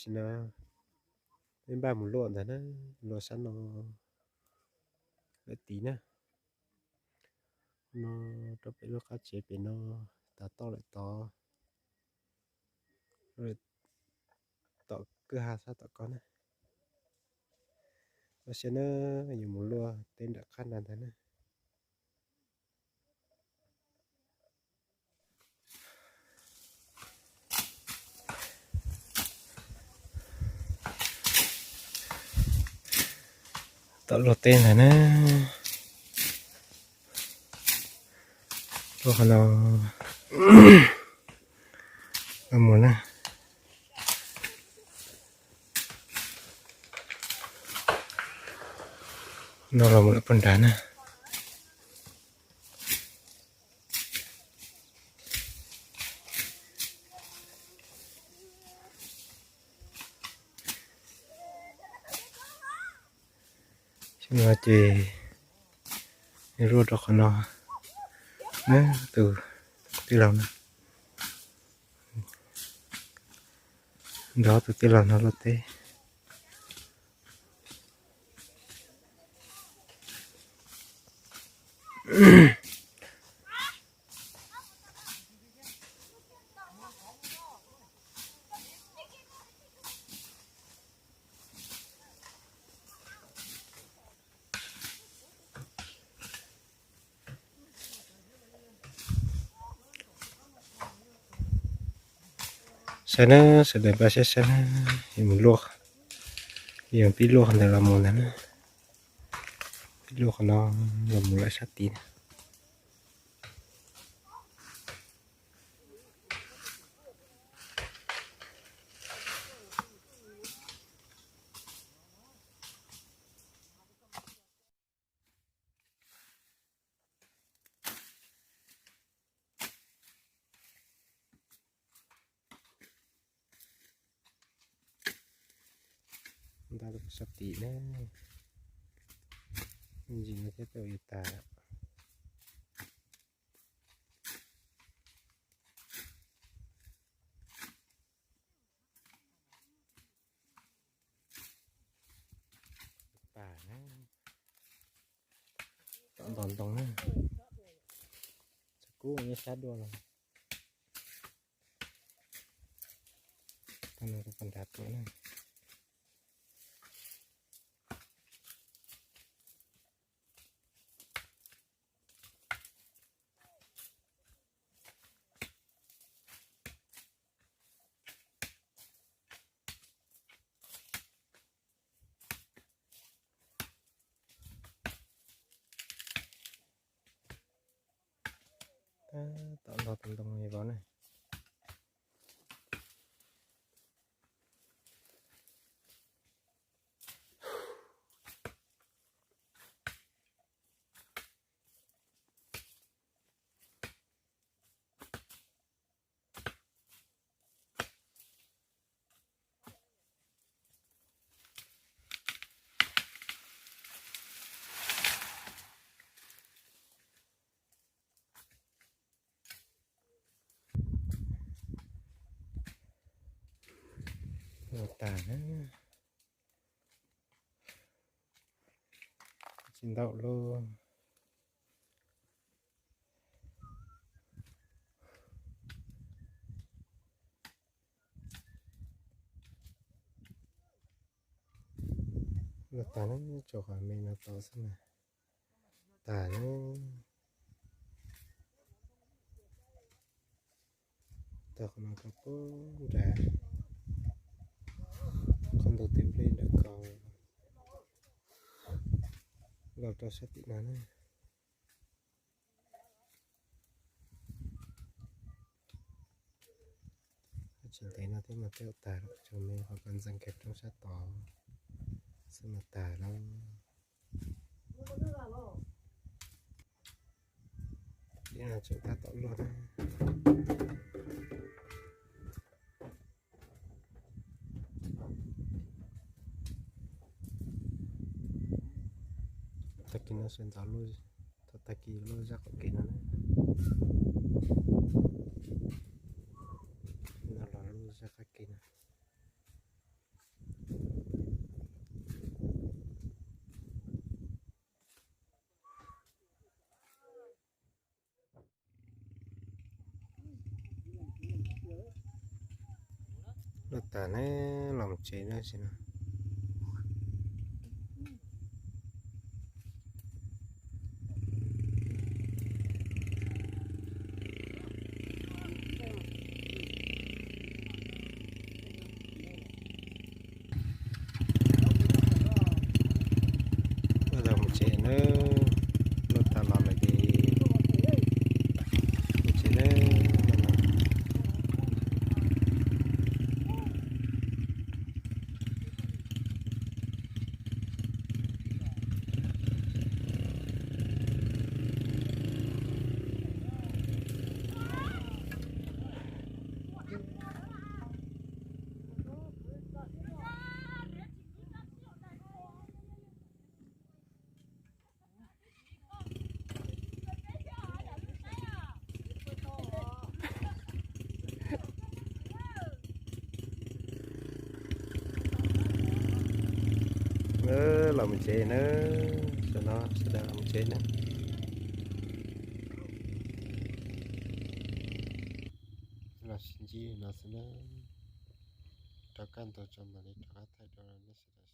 Tam no peb npaj mus luaj ntag na, luaj sab no lawm tid na. No rau pem lub qab tsev pem no, tav toj lawm tod, tom kwj ha sab tom ko na. Ua siab na, yuav mus luaj teb nram qab nrad ntag na. Tom luaj teb ntag na. Luaj qhov no, los mus na. No los mus lawm puag nrad na. Xyoo no ces luaj rau qhov no, tus tij laug no, nrog tus tij laug no luaj teb. Saib na, sawv daws npaj siab saib na, yuav mus luaj, yuav pib luaj qhov ntawd los mus ntag na. Pib luaj qhov no los mus lawm sab tid na. Nta sab tim na, ntsis no thiab tau yuav tas. Tom ntov ntoo na, txog kub nyob sab dua los. Tau no rau puag nrad tuaj na. Tab tom ntog tus ntoo li vov ne. Ua tas na. Tsis ntau lauj. Los tas na, tso qhov me no tod xwb na. Tas na. Tag qhov no rau puag nrad, qhov ntug tib nplej nram ko, los rau sab tim no na. Tsis ntev no thiab mas twb tas lawm, tsuas me qhov ko ntxeev kiag rau sab tod xwb mas tas lawm. Tseem tab tom luaj thiab. Tag kis no sawv ntxov luaj, thaum tag kis luaj zaj qaum kev no na. No los luaj zaj qaum kev no. Tuaj tas ne, los mus tsev na si no. Tuaj mus tsev na, tuaj tas los lawm ces mus tsev na. Los mus tsev na, sawv daws los mus tsev na. Los sib ntsib no xwb na, rov qab ntaus tso mam li rov qab thaij rau nej sawv daws.